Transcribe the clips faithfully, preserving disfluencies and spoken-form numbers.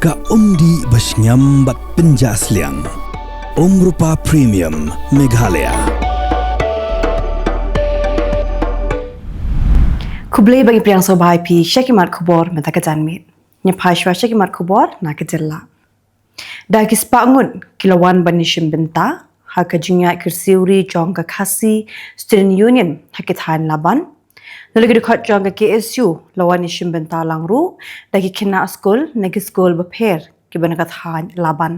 Ka umdih ba shngiam bad pynjah sliang. Umrupa Premium Meghalaya. Khublei ba ngi pdiang sngewbha ïa phi sha ki mat khubor mynta ka janmiet. Ngin ïa phai shuwa sha ki mat khubor na ka jylla. Da ki spah ngut ki la wan ban ïashim bynta ha ka jingïaid kyrsiewri jong ka Khasi Student Union ha ki thaiñ Laban. Na la ki dkhot jong ka K S U la wan ïashim bynta lang ruh da ki khynnah skul na ki skul bapher kiba na ka thaiñ Laban.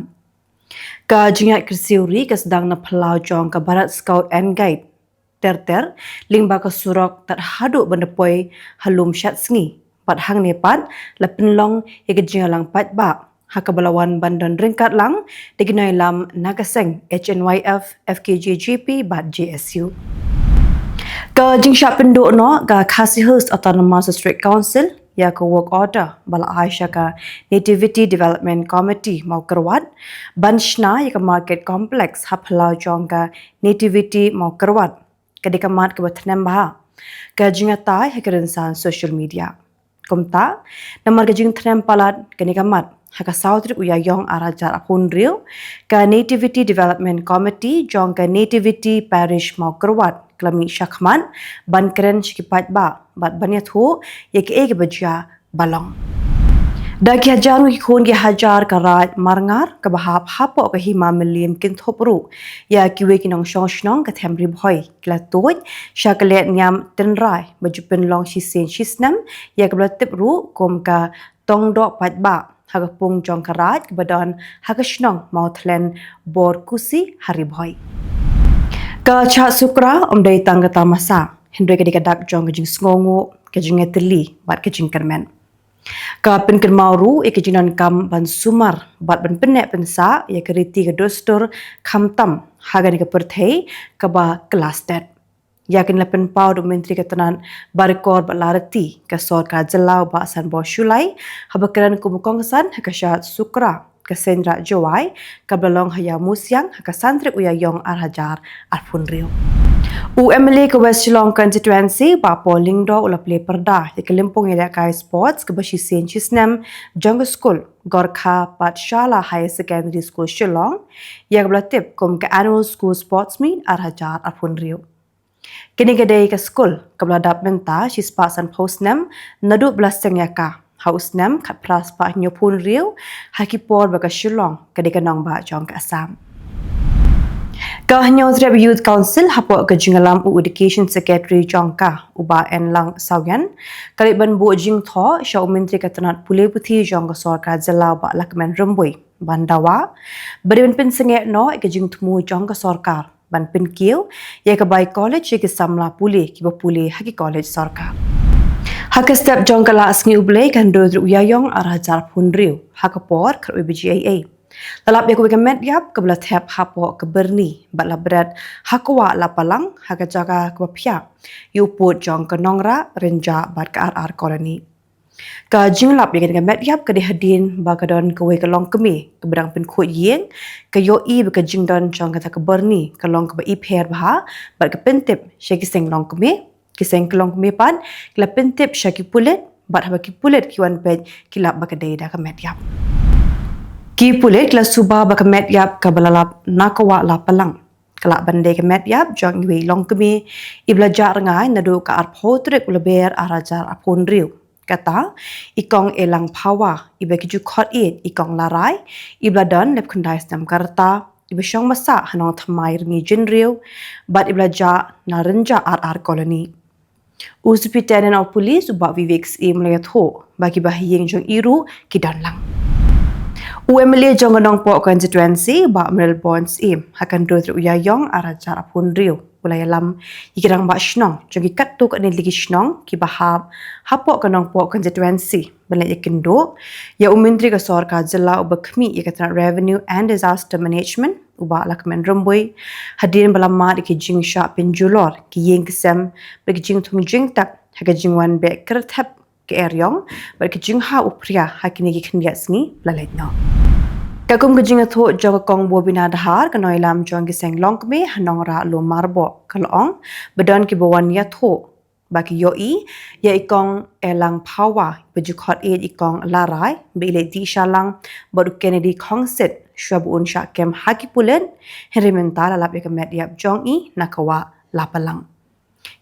Ka jingïaid kyrsiewri ka sdang na phyllaw jong ka Bharat Scout and Guide Ter Ter, lyngba ka surok tad haduh ban da poi ha lum Shatsngi. Bad hangne pat la pynlong ïa ka jingïalang paidbah ha kaba la wan ban don ryngkat lang da ki nongïalam na ka seng H N Y F, F K J G P bad J S U. Ka jingshah pynduh noh ka Khasi Hills Autonomous District Council ïa ka work order ba la ai sha ka Nativity Development Committee Mawkyrwat ban shna ïa ka market complex ha phyllaw jong ka Nativity Mawkyrwat. Ka dei ka mat kaba thnem bha ka jingïatai ha ka rynsan social media. Kumta, namar ka jingthnem palat kane ka mat, ha ka saw tarik u Ïaïong ar hajar arphew hynriew, ka Nativity Development Committee jong ka Nativity Parish Mawkyrwat ka la mih shakhmat ban kren sha ki paidbah bad ban ïathuh ïa kaei kaba jia ba long. Da ki hajar ngut ki khun ki hajar ka raid marngar kaba hap hapoh ka hima Mylliem Kynthup ruh ïa kiwei ki nongshong shnong ka them Ri Bhoi ki la tuid sha ka lehniam tynrai ba ju pynlong shisien shisnem ïa kaba la tip ruh kum ka Tongdoh Paidbah ha ka pung jong ka raid kaba don ha ka shnong Mawthlen Borkusi ha Ri Bhoi. Ka Shad Sukra ym dei tang ka tamasa, hynrei ka dei ka dak jong ka jingsngewnguh, ka jingïatylli bad ka jingkyrmen. Ka pynkynmaw ruh ïa ka jingdonkam ban sumar bad ban pynneh pynsah ïa ka riti ka dustur khamtam ha kane ka pyrthei kaba kylla stet. Ïa kane la pynpaw da u Myntri ka tnat baroh bad la riti ka sorkar jylla u Bah Sanbor Shullai haba kren kum u kongsan ha ka Shad Sukra ka Seiñ Raij Jowai kaba la long ha Ïawmusiang ha ka san tarik u Ïaïong ar hajar arphew hynriew. U M L A ka West Shillong Constituency Bah Paul Lyngdoh u la plie pyrda ïa ka lympung ïalehkai sports kaba shisien shisnem jong ka skul Gorkha Pathshala Higher Secondary School Shillong, ïa kaba la tip kum ka Annual School Sports Meet ar hajar arphew hynriew. Kane ka dei ka skul kaba la dap mynta shispah sanphew snem naduh ba la seng ïa ka ha u snem khatphra spah hynñiewphew hynriew ha ki por ba ka Shillong ka dei ka nongbah jong ka Assam. Ka Hynñiewtrep Youth Council hapoh ka jingïalam u Education Secretary jong ka u Bah Enlang Sawian ka leit ban buh jingthoh sha u Myntri ka tnat pule puthi jong ka sorkar jylla u Bah Lahkmen Rymbui ban dawa ba dei ban pynsangeh noh ïa ka jingthmu jong ka sorkar ban pynkiew ïa ka bai college ïa ki samla pule kiba pule ha ki college sorkar. Ha ka step jong ka Lah Sngi U Blei ka hynriew tarik u Ïaïong ar hajar arphew hynriew ha ka por khatwei baje eiei la lap ïa kawei ka met ïap kaba la thep hapoh ka Byrni bad la bret ha ka wah Lapalang ha ka jaka kaba phiah ïa u pud jong ka Nongrah, Rynjah bad ka R R Colony. Ka jinglap ïa kane ka met ïap ka dei hadien ba ka don kawei ka longkmie kaba dang pynkhuid ïing, ka ïohi ba ka jingdon jong kata ka Byrni ka long kaba ipher bha bad ka pyntip sha ki seng longkmie, ki seng ki longkmie pat ki la pyntip sha ki pulit bad haba ki pulit ki wan peit ki lap ba ka dei da ka met ïap. Ki pulit ki la suba ba ka met ïap kaba la lap na ka wah Lapalang ka lah ban dei ka met ïap jong iwei i longkmie iba la jah rngai naduh ka arphew tarik u Lber ar hajar arphew hynriew. Kata i Kong Elang Phawa iba ki ju khot ïeit i Kong Larai iba la don lep khyndai snem ka rta, iba shong ba sah ha Nongthymmai Rngiew Jynriew bad iba la jah na Rynjah R R Colony. U Superintendent of Police u Bah Vivek Syiem u la ïathuh ba kiba ha ïing jong i ruh ki don lang. U M L A jong ka Nongpoh Constituency Bah Mayralborn Syiem ha ka hynriew tarik u Ïaïong ar hajar arphew hynriew u la ïalam ïa ki rangbah shnong jong ki katto katne tylli ki shnong kiba hap hapoh ka Nongpoh Constituency ban leit ïakynduh ïa u Myntri ka sorkar jylla uba khmih ïa ka tnat Revenue and Disaster Management u Bah Lahkmen Rymbui hadien ba la mad ïa ki jingshah pynjulor ki ïing ki sem bad ki jingthung jingtep ha ka jingwan beh kyrthep ka eriong bad ka jingha u phria ha kine ki khyndiat sngi ba la leit noh. Katkum ka jingïathuh jong ka Kong Bobina Dkhar, ka nongïalam jong ki seng longkmie ha Nongrah Lum Marboh, ka la ong ba don kiba wan ïathuh ba ki ïohi ïa i kong Elang Phawa ba ju khot ïa i kong Larai ba i leit dih shalang bad u Kennedy Khongsit shuwa ba un shah kem ha ki pulit, hynrei mynta la lap ïa ka met ïap jong i na ka wah Lapalang.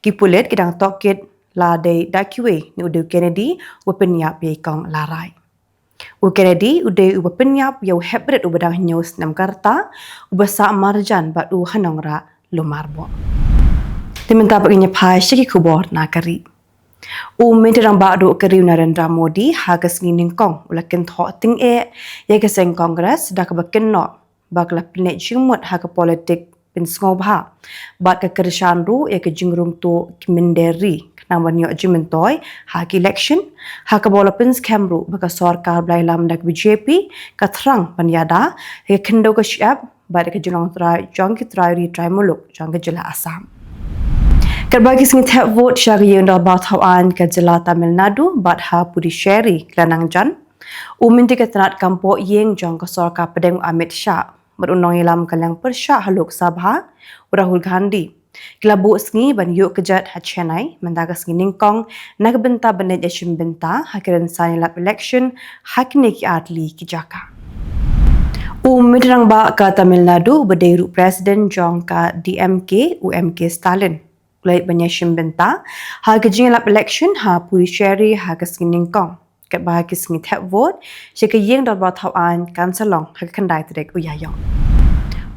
Ki pulit ki dang tohkit la dei da kiwei ne u dei u Kennedy uba pynïap ïa i kong Larai. U Kennedy u dei uba pynïap ïa u heprit uba dang hynñiew snem ka rta uba sah marjan bad u ha Nongrah Lumar Boh. Te mynta pat ngin ïa phai sha ki khubor na ka ri. U Myntri Rangbah ruh ka ri u Narendra Modi ha ka sngi nyngkong u la kynthoh tyngeh ïa ka seng Congress da kaba kynnoh ba ka la pynleit jingmut ha ka politik pynsngewbha bad ka kyrshan ruh ïa ka jingrung tuh ki mynder ri khnang ban ïoh jingmyntoi ha ka election, ha kaba u la pynskhem ruh ba ka sorkar ba la ïalam da ka B J P ka thrang ban ïada ïa ka khyndew ka shyiap bad ïa ka jinglong trai jong ki trai ri trai muluk jong ka jylla Assam. Katba ki sngi thep vote sha ka ïing dorbar thaw aiñ ka jylla Tamil Nadu bad ha Puducherry ka la nang jan, u Myntri ka tnat kam poh ïing jong ka sorkar pdeng u Amit Shah bad u nongïalam ka liang pyrshah ha Lok Sabha u Rahul Gandhi ki la buh sngi ban ïuh kjat ha Chennai mynta ka sngi nyngkong na ka bynta ban leit ïashim bynta ha ki rynsan ïalap election ha kine ki artylli ki jaka. U Myntri Rangbah ka Tamil Nadu uba dei ruh president jong ka D M K, u M K Stalin, u la leit ban ïashim bynta ha ka jingïalap election ha Puducherry ha ka sngi nyngkong, katba ki sngi thep vote sha ka ïing dorbar thaw aiñ kan sa long ha ka khyndai tarik u Ïaïong.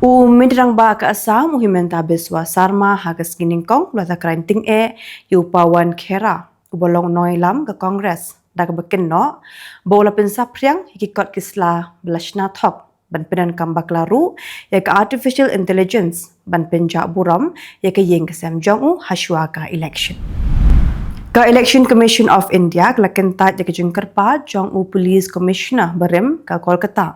U Myntri Rangbah ka Assam u Himanta Biswa Sarma ha ka sngi nyngkong u la thaw kren tyngeh ïa u Pawan Khera uba long nongïalam ka Congress da kaba kynnoh ba u la pynsaphriang ïa ki kot ki sla ba la shna thok ban pyndonkam bakla ruh ïa ka artificial intelligence ban pynjah burom ïa ka ïing ka sem jong u ha shuwa ka election. Ka Election Commission of India ka la kyntait ïa ka jingkyrpad jong u Police Commissioner barim ka Kolkata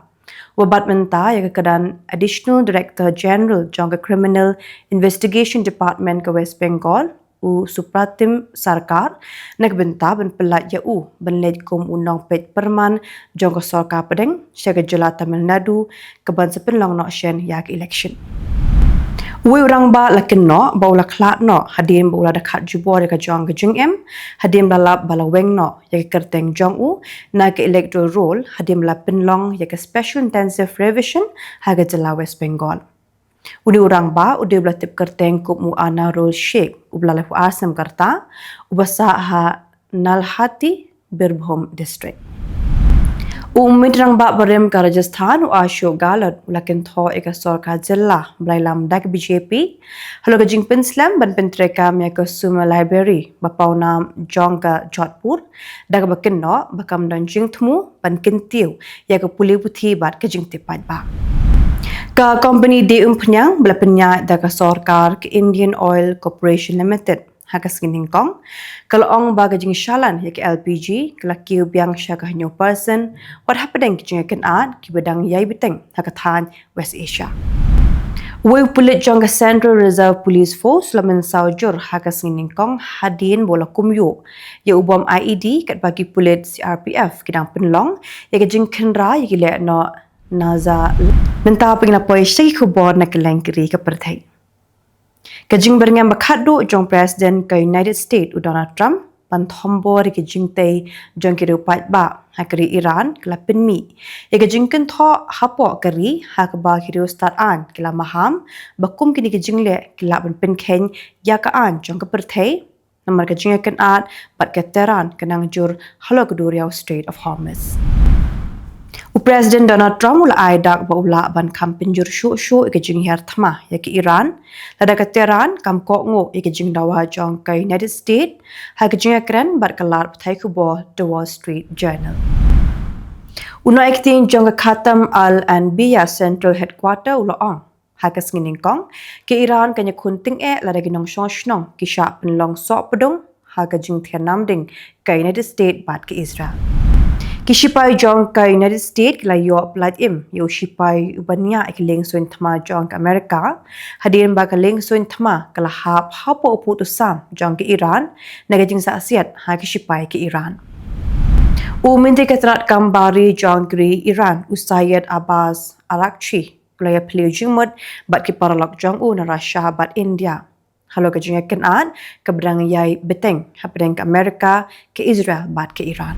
uba bat mynta ïa ka kyrdan Additional Director General jong ka Criminal Investigation Department ka West Bengal, u Supratim Sarkar, na ka bynta ban pyllait ïa u ban leit kum u nongpeit pyrman jong ka sorkar pdeng sha ka jylla Tamil Nadu kaban sa pynlong noh shen ïa ka election. Uwei u rangbah la kynnoh ba u la khlad noh hadien ba u la da khat jubor ïa ka jong ka jingim hadien ba la lap ba la weng noh ïa ka kyrteng jong u na ka electoral roll hadien ba la pynlong ïa ka Special Intensive Revision ha ka jylla West Bengal. Une u rangbah u dei uba la tip kyrteng kum u Anarul Sheikh uba laiphew ar snem ka rta uba sah ha Nalhati, Birbhum District. U Myntri Rangbah barim ka Rajasthan u Ashok Gehlot u la kynthoh ïa ka sorkar jylla ba la ïalam da ka B J P halor ka jingpynslem ban pyntreikam ïa ka Sumer Library ba pawnam jong ka Jodhpur da kaba kynnoh ba kam don jingthmu ban kyntiew ïa ka pule puthi bad ka jingtip paidbah. Ka kompani dei umphniang ba la pynïaid da ka sorkar ka Indian Oil Corporation Limited ha ka sngi nyngkong ka la ong ba ka jingshalan ïa ka L P G ka la kiew biang sha ka hynñiew percent wat hapdeng ki jingïakynad kiba dang ïai bteng ha ka thaiñ West Asia. Uwei u pulit jong ka Central Reserve Police Force la mynsaw jur ha ka sngi nyngkong hadien ba u la kumjuh ïa u bom I E D katba ki pulit C R P F ki dang pynlong ïa ka jingkhynra ïa ki lehnoh Naza. Mynta pat ngin ïa poi sha ki khubor na kylleng ki ri ka pyrthei. Ka jingbyrngem ba khatduh jong President ka United States u Donald Trump ban thombor ïa ka jingtei jong ki riew paidbah ha ka ri Iran ka la pynmih ïa ka jingkynthoh hapoh ka ri ha kaba ki riew stad aiñ ki la maham ba kum kine ki jingleh ki lah ban pynkheiñ ïa ka aiñ jong ka pyrthei namar ka jingïakynad bad ka Tehran ka nang jur halor ka duriaw Strait of Hormuz. U President Donald Trump u la ai dak ba u lah ban kham pynjur shuh shuh ïa ka jinghiar thma ïa ka Iran lada ka Tehran kam kohnguh ïa ka jingdawa jong ka United States, ha ka jingïakren bad ka lad pathai khubor The Wall Street Journal. U nongïaktien jong ka Khatam Al Anbiya Central Headquarter u la ong ha ka sngi nyngkong ka Iran kan ïakhun tyngeh lada ki nongshong shnong ki shah pynlong soh pdung ha ka jingthiar namding ka United States bad ka Israel. Ki shipai jong ka United States ki la ïoh pyllait im ïa u shipai uba ñiah ïa ka liengsuiñ thma jong ka Amerika hadien ba ka liengsuiñ thma ka la hap hapoh u pud u sam jong ka Iran na ka jingsahsiat ha ki shipai ka Iran. U Myntri ka tnat kam bar ri jong ka ri Iran u Syed Abbas Araghchi u la ïaphylliew jingmut bad ki paralok jong u na Russia bad India. halor ka jingïakynad kaba dang ïai bteng hapdeng ka Amerika, ka Israel bad ka Iran.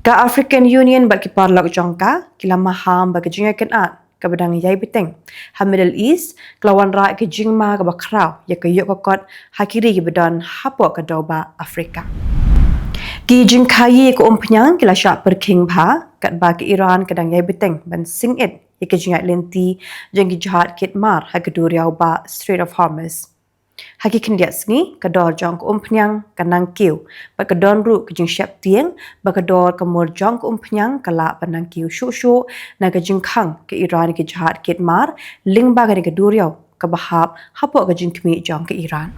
Ka African Union bad ki paralok jong ka ki la maham ba ka jingïakynad kaba dang ïai bteng ha Middle East ka la wanrah ka jingma kaba khraw ïa ka ïoh ka kot ha ki ri kiba don hapoh ka dewbah Afrika. Ki jingkhaïi ïa ka umphniang ki la shah pyrkhing bha katba ka Iran ka dang ïai bteng ban sngewit ïa ka jingïaid lynti jong ki jahaj kit mar ha ka duriaw bah Strait of Hormuz. Ha ki khyndiat sngi ka dor jong ka umphniang ka nangkiew bad ka don ruh ka jingsheptieng ba ka dor ka mur jong ka umphniang ka lah ban nangkiew shuh shuh na ka jingkhang ka Iran ïa ki jahaj kit mar lyngba kane ka duriaw kaba hap hapoh ka jingkhmih jong ka Iran.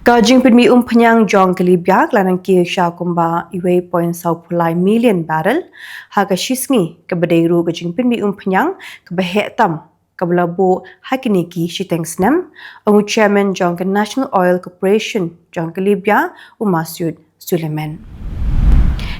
Ka jingpynmih umphniang jong ka Libya ka la nangkiew sha kumba uwei point saw phew lai million barrel ha ka shi sngi, kaba dei ruh ka jingpynmih umphniang kaba heh tam kaba la buh ha kine ki shiteng snem, ong u chairman jong ka National Oil Corporation jong ka Libya, u Masoud Suleiman.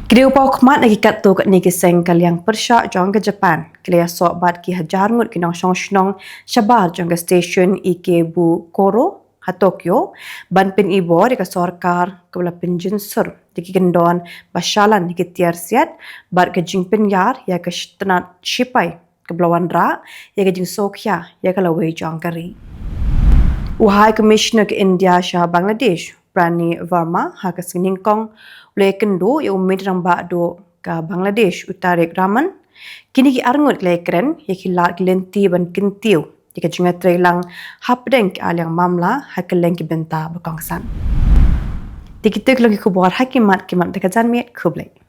Ki dei u paw khmat na ki katto katne ki seng ka liang pyrshah jong ka Japan ki la ïasoh bad ki hajar ngut ki nongshong shnong shabar jong ka station Ikebukuro ha Tokyo ban pynibor ïa ka sorkar kaba la pynjynsur ïa ki kyndon ba shalan ïa ki tiar siat bad ka jingpynïar ïa ka tnat shipai kaba la wanrah ïa ka jingsngewkhia ïa ka lawei jong ka ri. U High Commissioner ka India sha Bangladesh, Pranay Verma, ha ka sngi Nyngkong u la ïakynduh ïa u Myntri Rangbah Duh ka Bangladesh, u Tariq Rahman. Kine ki arngut ki la ïakren ïa ki lad ki lynti ban kyntiew ïa ka jingïatreilang hapdeng ki aliang mamla ha kylleng ki bynta ba kongsan. Te kito ki long ki khubor ha ki mat ki mat da ka janmiet. Khublei.